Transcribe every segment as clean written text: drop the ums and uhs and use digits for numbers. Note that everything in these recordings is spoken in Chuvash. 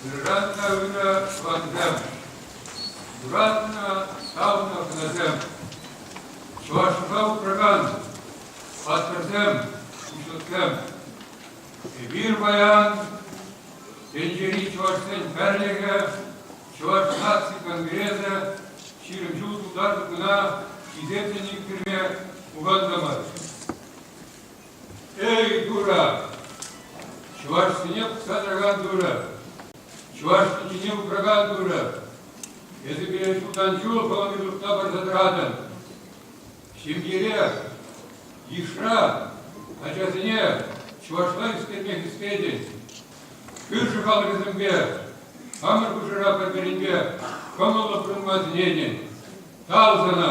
Ырран та ырӑ тӑвансем, юратнӑ, савнӑ хӑнасем, чӑвашлӑха упракан паттӑрсем, пуҫлӑхсем. Эпир паян тӗнчери чӑвашсен пӗрлӗхӗ, Чӑваш наци конгресӗ 20 ҫул тултарнӑ куна хисеплӗн ирттерме пухӑнтӑмӑр. Эй, Турӑ! Чӑвашсене пӑхса тӑракан Турӑ! Чӑваш тӗнчине упракан Турӑ! Эсӗ пире ҫултан-ҫул хӑвӑн ырлӑхна парса тӑратӑн. Ҫемьере, йышра ачасене чӑвашла ӳстерме хистетӗн. Кӳршӗ халӑхӗсемпе, хамӑр хушӑра пӗр-пӗринпе кӑмӑллӑ пурӑнма сӗнетӗн. Тав сана!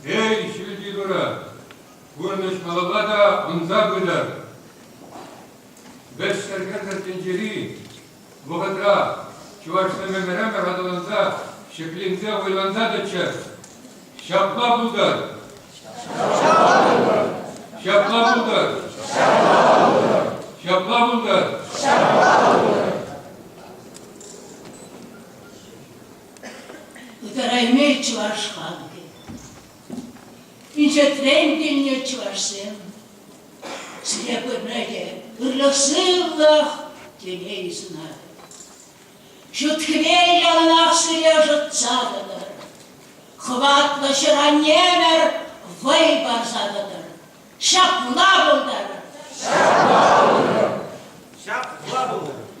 Эй, ҫӳлти Турӑ, пурнӑҫ малалла та ӑнса пытӑр. Вӗҫсӗр-хӗрсӗр тӗнчери вӑхӑтра чӑвашсем ӗмӗр-ӗмӗр аталанса, ҫӗкленсе, вӑйланса тӑччӑр. Ҫапла пултӑр! Ҫапла пултӑр! Ҫапла пултӑр! Ҫапла пултӑр! Ҫапла пултӑр! Ытарайми чӑваш халӑхӗ. Инҫетрен килнӗ чӑвашсем. Сире пурне те ырлӑх-сывлӑх телей сунатӑп. Ҫут хӗвел яланах сире ӑшӑтса тӑтӑр. Хӑватлӑ ҫӗр-аннемӗр вӑй парса тӑтӑр. Ҫапла пултӑр! Ҫапла пултӑр! Ҫапла пултӑр!